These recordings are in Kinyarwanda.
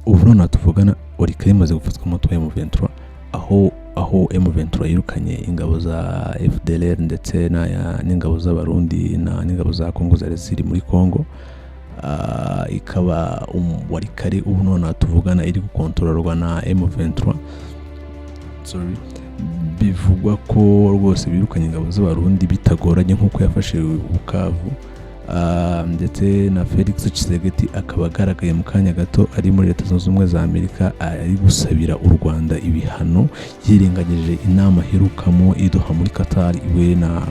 Ubu nonaha tuvugana, Walikale imaze gufatwa n'umutwe wa M23, aho M23 yirukanye ingabo za FDLR ndetse n'ingabo z'Abarundi n'ingabo za Congo zari ziri muri Congo. Ikaba Walikale ubu nonaha tuvugana iri gukontororwa na M23. Sorry, bivugwa ko rwose birukanye ingabo z'Abarundi bitagoranye nk'uko yafashe Bukavu. Ndetse na Felix Tshisekedi akaba agaragaye mu kanya gato ari muri Leta Zunze Ubumwe za Amerika, ari gusabira u Rwanda ibihano, yirengagije inama aherukamo i Doha muri Qatar iwe na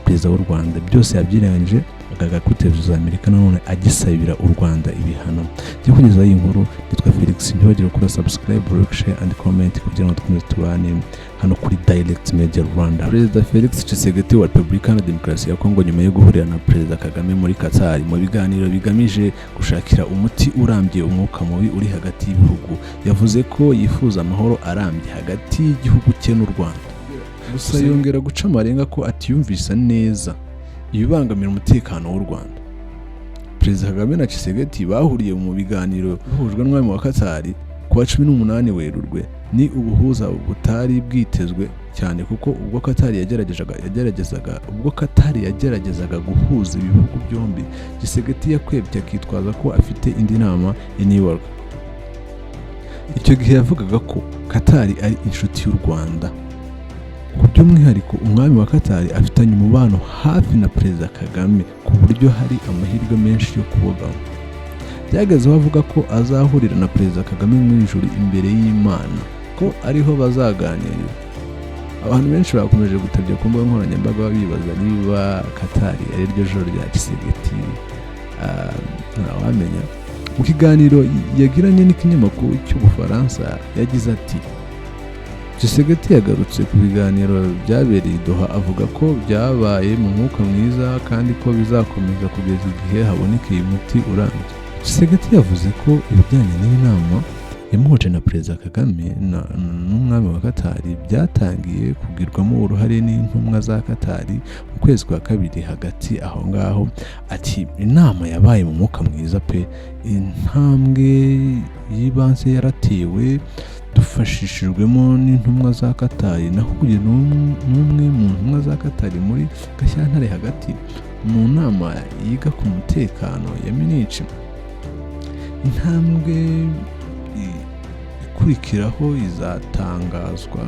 perezida w'u Rwanda. Byose yabyirengagije, agaragara kuri televiziyo za Amerika nanone agisabira u Rwanda ibihano. Njye kugezaho iyi nkuru nitwa Felix. Ntibagire gukora subscribe, like, share and comment kugira ngo dukomeze tubane hano kuri Direct Media Rwanda. Perezida Felix Tshisekedi wa Repubulika Iharanira Demokarasi ya Kongo, nyuma yo guhurira na Perezida Kagame muri Qatar mu biganiro bigamije gushakira umuti urambye umwuka mubi uri hagati y'ibihugu, yavuze ko yifuza amahoro arambye hagati y'igihugu cye n'u Rwanda. Gusa yongera guca amarenga ko atiyumvisa neza ibibangamira umutekano w'u Rwanda. Perezida Kagame na Tshisekedi bahuriye mu biganiro bahujwe n'umwami wa Qatar ku wa 18 Werurwe. Ni ubuhuza butari bwitezwe cyane, kuko ubwo Qatar yageragezaga guhuza ibihugu byombi, Tshisekedi yakwebye akitwaza ko afite indi nama i New York. Icyo gihe yavugaga ko Qatar ari inshuti y'u Rwanda, ku by'umwihariko umwami wa Qatar afitanye umubano hafi na Perezida Kagame, ku buryo hari amahirwe menshi yo kubogama. Byageze aho avuga ko azahurira na Perezida Kagame mu ijuru imbere y'Imana, ko ariho bazaganirira. Abantu benshi bakomeje gutabya ku mbuga nkoranyambaga bibaza niba Qatar ari ryo joro rya Tshisekedi. Ntawamenya. Mu kiganiro yagiranye n'ikinyamakuru cy'Ubufaransa yagize ati: "Tshisekedi yagarutse ku biganiro byabereye i Doha, avuga ko byabaye mu mwuka mwiza kandi ko bizakomeza kugeza igihe habonekeye umuti urambye." Tshisekedi yavuze ko ibijyanye n'inama yamuhuje na Perezida Kagame n'umwami wa Qatar byatangiye kugirwamo uruhare n'intumwa za Qatar mu kwezi kwa kabiri. Hagati aho ngaho ati: "Inama yabaye mu mwuka mwiza pe. Intambwe y'ibanze yaratewe dufashishijwemo n'intumwa za Qatar. Nahuye n'umwe mu ntumwa za Qatar muri Gashyantare hagati mu nama yiga ku mutekano ya Munich. Intambwe ikurikiraho izatangazwa,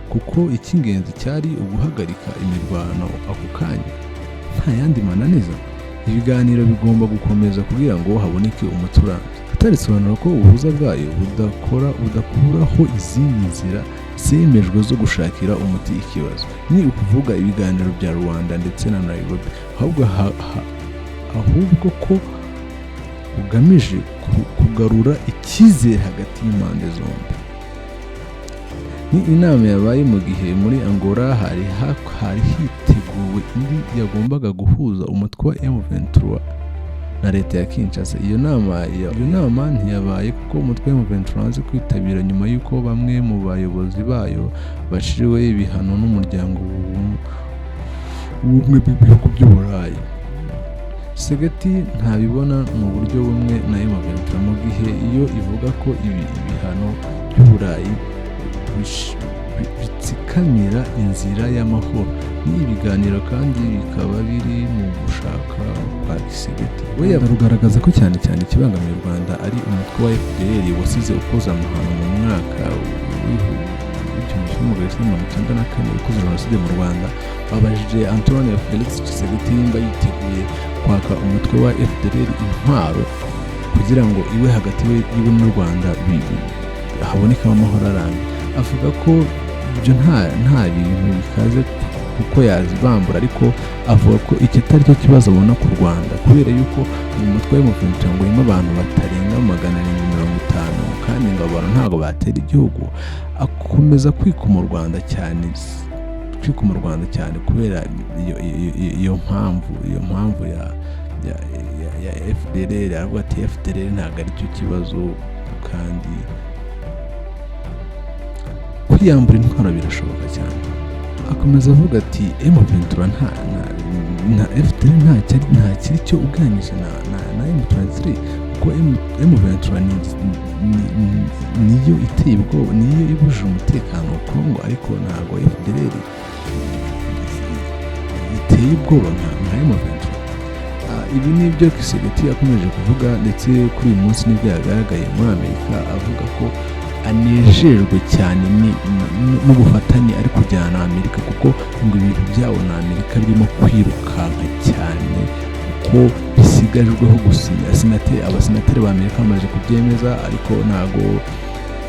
kuko icy'ingenzi cyari uguhagarika imirwano ako kanya nta yandi mananiza. Ibiganiro bigomba gukomeza kugira ngo haboneke umuti urambye." Qatar isobanura ko ubuhuza bwayo budakuraho izindi nzira zemejwe zo gushakira umuti ikibazo, ni ukuvuga ibiganiro bya Luanda ndetse na Nairobi, ahubwo ko bugamije kugarura icyizere hagati y'impande zombi. Ni inama yabaye mu gihe muri Angola hari hiteguwe indi yagombaga guhuza umutwe wa M23 na leta ya Kinshasa. Iyo nama ntiyabaye kuko umutwe wa M23 wanze kwitabira, nyuma y'uko bamwe mu bayobozi bayo baciriwe ibihano n'Umuryango w'Ubumwe bw'Ibihugu by'Uburayi. Tshisekedi ntabibona mu buryo bumwe na M23, mu gihe iyo ivuga ko ibi ibihano by'Uburayi bitsikamira inzira y'amahoro ni ibiganiro, kandi bikaba biri mu gushaka kwa Tshisekedi. We rugaragaza ko cyane cyane ikibangamiye u Rwanda ari umutwe wa FDLR wasize ukoze amahano mu mwaka w'1994, ukoze jenoside mu Rwanda. Babajije Antoine Felix Tshisekedi nimba yiteguye kwaka umutwe wa FDLR intwaro kugira ngo iwe hagati iwe n'u Rwanda habonekamo amahoro arambye. Avuga ko ibyo nta bintu bikaze kuko yazibambura, ariko avuga ko iki atari cyo kibazo abona ku Rwanda, kubera yuko mu mutwe w'M23 ngo urimo abantu batarenga 750, kandi ngo abantu ntabwo batera igihugu. Akomeza kwikoma u Rwanda cyane, kwikoma u Rwanda cyane kubera iyo mpamvu ya FDLR. Aravuga ati: "FDLR ntabwo ari cyo kibazo, kandi kwiyambura intwaro birashoboka cyane." Akomeza avuga ati: "M23 nta FDLR nta kiri cyo ugereranyije na M23, kuko M23 ni Niyo iteye ubwoba, niyo ibujije umutekano wa Kongo, ariko ntabwo FDLR iteye ubwoba nka M23. Ibi ni ibyo Tshisekedi yakomeje kuvuga, ndetse kuri uyu munsi nibwo yagaragaye muri Amerika avuga ko anejejwe cyane n'ubufatanye ari kujyana na Amerika, kuko ngo ibintu byabo na Amerika birimo kwirukanka cyane, kuko bisigajweho gusinya. Abasenateri ba Amerika bamaze kubyemeza, ariko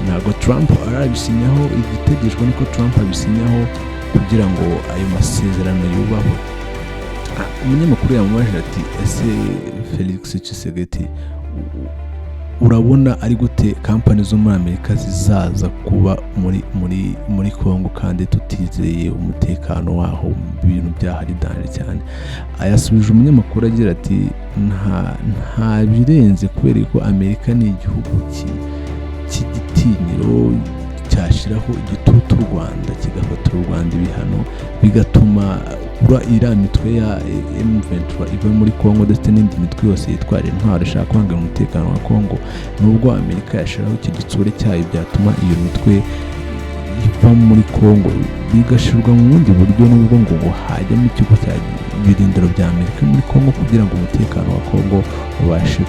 ntago Trump arabisinyaho. Igitegerejwe nuko Trump abisinyaho kugira ngo ayo masezerano yubahwe. Umunyamakuru yamubajije ati: "Ese Felix Tshisekedi, urabona ari gute kampani zo muri Amerika zizaza kuba muri Congo kandi tutizeye umutekano waho, ibintu byahari danger cyane?" Ayasubije umunyamakuru agira ati: Nta birenze, kubera ko Amerika ni igihugu cy'igitinyiro cyashyiraho igitutu u Rwanda, kigafatira u Rwanda ibihano, bigatuma iriya mitwe ya M23 iva muri Congo, ndetse n'indi mitwe yose yitwara intwaro ishaka kubangamira umutekano wa Congo. Nubwo Amerika yashyiraho icyo gitsure cyayo, byatuma iyo mitwe iva muri Congo, bigashyirwa mu bundi buryo, nubwo ngo hajyamo ikigo cya birindiro bya Amerika muri Congo kugira ngo umutekano wa Congo ubashe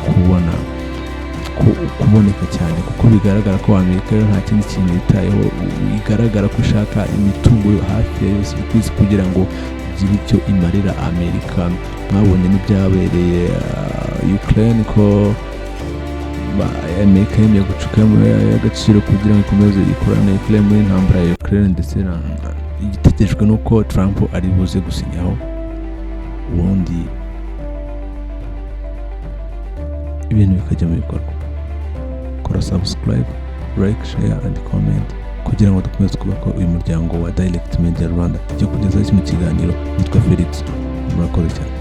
kuboneka cyane, kuko bigaragara ko Amerika yo nta kindi kintu yitayeho, igaragara ko ishaka imitungo yo hafi ya yose ku isi kugira ngo igire icyo imarira Amerika. Mwabonye n'ibyabereye Ukraine, ko Amerika yemeye gucuka y'agaciro kugira ngo ikomeze ikorane na Ukraine muri intambara ya Ukraine. Ndetse igitegerejwe nuko Trump ari buze gusinyaho, ubundi ibintu bikajya mu bikorwa. Kora subscribe, like, share and comment kugira ngo dukomeze twubake uyu muryango wa Direct Media Rwanda. Cyo kugeza kino kiganiro, nitwa Felix, murakoze cyane.